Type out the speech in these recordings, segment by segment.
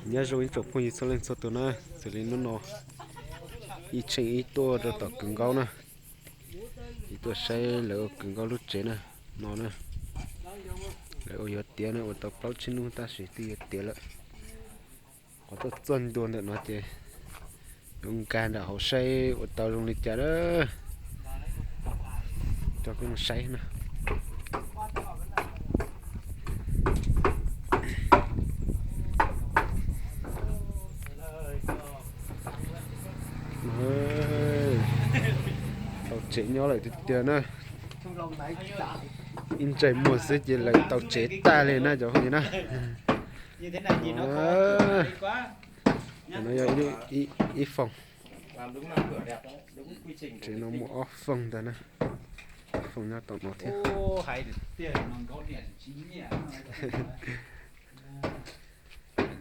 Nyob zoo ib tsoom phooj ywg txhua leej txhua tus na, xws li hnub no ib Tsheej wb tuaj rau tom Kws Nkaub na, wb tuaj saib lawv ua Kws Nkaub lub tsev na, no na. Lawv ua yuav tiav na, ua tau plaub tsib hnub tab sis twb yuav tiav lawm. Qhov tuaj txog ntua ntawm no ces yuav nkag nram hauv saib ua tau zoo li cas na. Coj peb mus saib na. Tau tsev nyob lawm tiag tiag na. Ib ntsais muag xwb ces lawv tau tsev tag li na cov phooj ywg na. No yog ib foom, tsev no muaj ob foom ntag na. Ob foom nyob tom no thiab.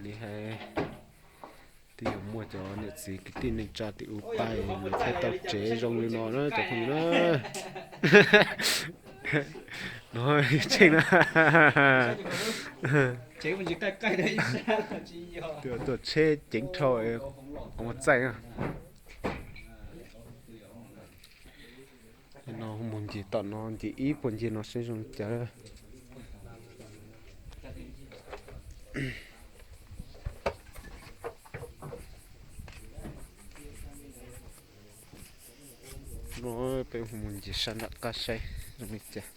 Li hais twb yuav muaj cov niam txiv kwv tij neej tsa tim ub pab lawv thiaj tau tsev zoo li no na cov phooj ywg na. No Tsheej na. Tuam tsheb ceev dhau, ua txaij na. No mus ncig tom no ncig ib puag ncig no saib zoo li cas. No peb mus ncig sab nram qab saib zoo li cas.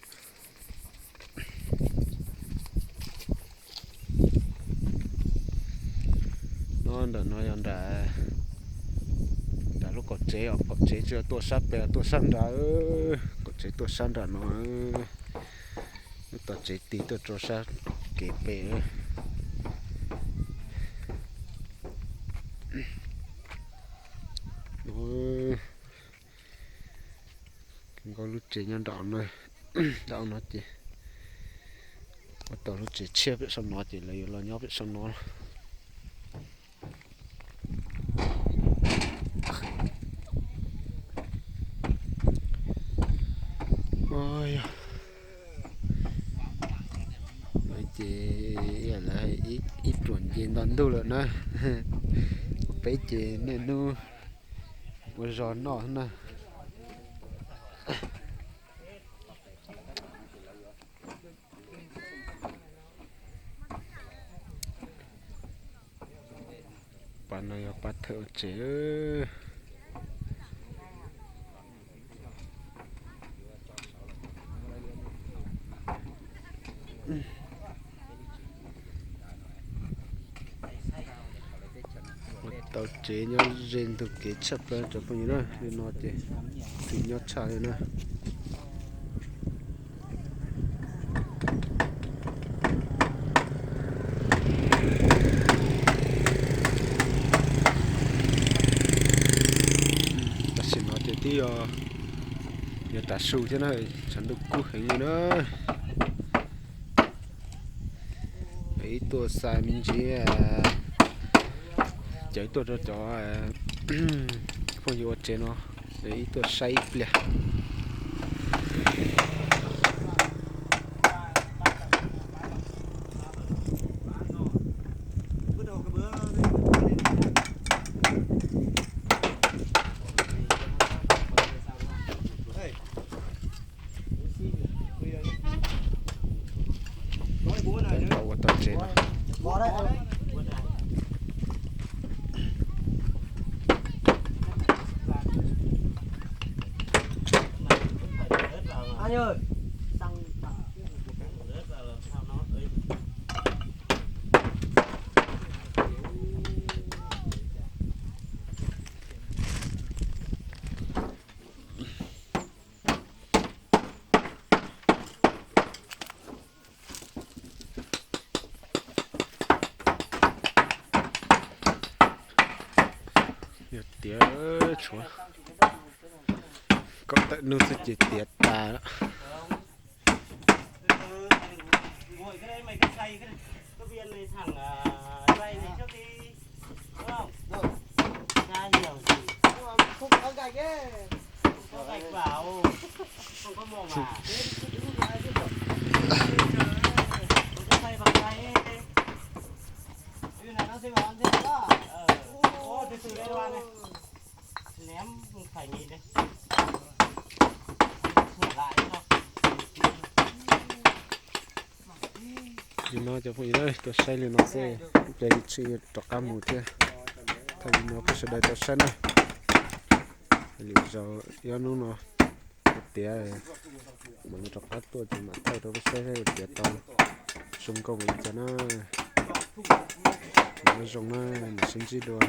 No ntawm no yog nram, nram lub qaum tsev os, qaum tsev tsis yog tuaj sab pem, tuaj sab nrad, qaum tsev tuaj sab nram no. Lub tog tsev tig tuaj rau sab kev pem. Kws Nkaub lub tsev nyob nram no, nram no ces ua tau lub tsev tshiab pem saum no ces lawv yuav los nyob pem saum no. Ces lawv ib ruam nce nto ntuj lawm na. Peb ces niaj hnub ua zog noj na. Pas no yog pas thawm ua tsev. Ua tau tsev nyob ze ntug kev tshaj plaws cov phooj ywg na, li no ces txim nyob tshaj li na. Tam sim no ces twb yog, yog tav su thiab na, tshav ntuj kub heev li na. Ib tuaj xa me ntsis cawv tuaj rau cov phooj ywg ua tsev no, ib tuaj saib ib pliag. Ua tau tsev no. Yog tiav tshuav kaum tawm hnub xwb ces tiav tas lawm. Li no cov phooj ywg, tuaj saib li no xwb, ib pliag tshwm rov qab mus thiab. Thaij li no pub sawv daws tau saib na. Lwm zaus ib ob hnub no kuv tiav mam li rov qab tuaj ces mam thaij rau peb saib tiav tau zoo nkauj npaum li cas na. Nyob zoo na, mam sib ntsib dua.